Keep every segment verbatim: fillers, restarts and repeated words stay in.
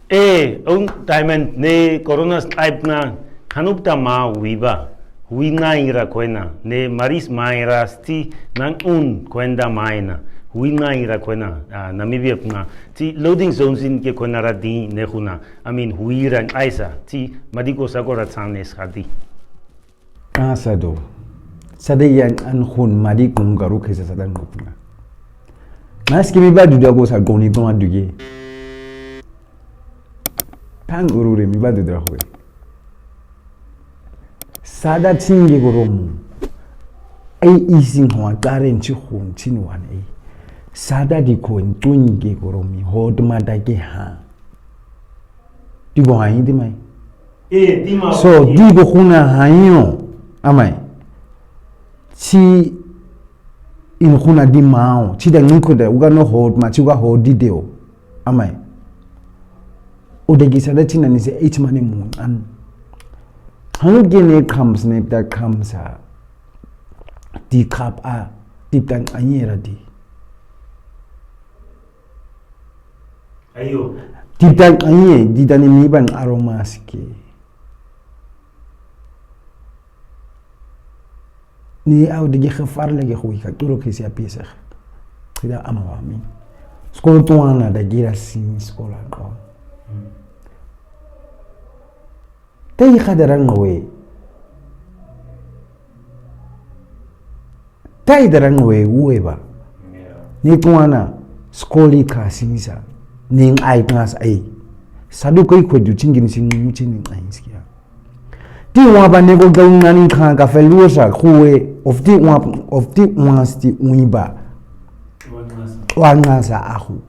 E, un Diamond, ne corona sklaipa na, hanupta ma wiba, wi naira kuena, ne maris maira sti, nan un kuenda maina, wi naira kuena, a, Namibia pna, ti loading zone sin ke kuena radi ne huna, I mean, wi ran aisa, ti madiko sakora tsanes hadi. Asa do. Sada ya an hun madi kun garu kesa sada ngopna. Mas ke mi ba duda ko sa goni to aduge. Tanguru re mi ba duda ho. Sada tinge goromu. Ai isin ho akaren chi hun chin wan ai. Sada di ko ntunge goromi hot mata ke ha. Di ko hain di mai. E, di ma. So, di ko huna hain yo. Amai. Chi in huna di mao. Chi da niko da, uga no hot ma, chi uga hot di deo. Amai. O da gisa da china ni se, each mane mun an. Hanu gene comes ne da comes a. Di kap a, di da anyera di. Ayo. Di da anye, di da ni mi ban aromaske. Ni au di ge khafar le ge hui ka turo ke si apiesa. Di da ama wa mi. Skol tuana da gira sin skol a ko. Tai khadaran we. Tai daran we ueba. Ni tuana skoli ka sinsa. Ni ai tnas ai. Sadu kai kwe du chingin sin mu chini ai skia. Ti wa ba ne ko ga unani ka ka felusa kuwe of ti wa of ti wa sti uiba. Wa nasa ahu.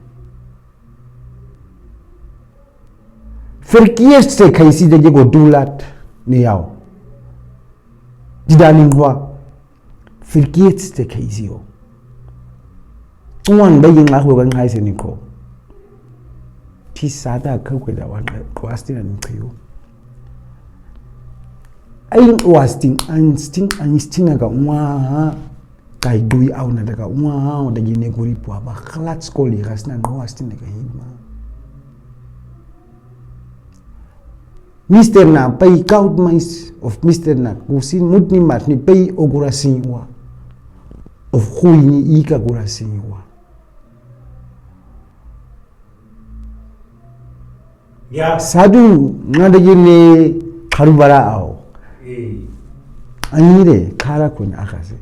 Verkeerste kaisi de go dulat ni yao. Di da ni ngwa. Verkeerste kaisi yo. Wan ba yin ngwa kan kaisi ni ko. Ti sada ka kwe da wan kwasti na ni yo. Ai kwasti an sting an sting ka ngwa. Kai dui au na daga ua au da gine guri pua ba khalat skoli gas na no asti na ka hima. Mister na pai kaut mais of Mister na kusin mut ni mat ni pai o gura sinwa. Of hui ni ika gura sinwa. Ya. Sadu nga da gine karubara au. Eh. Anire kara kun akase.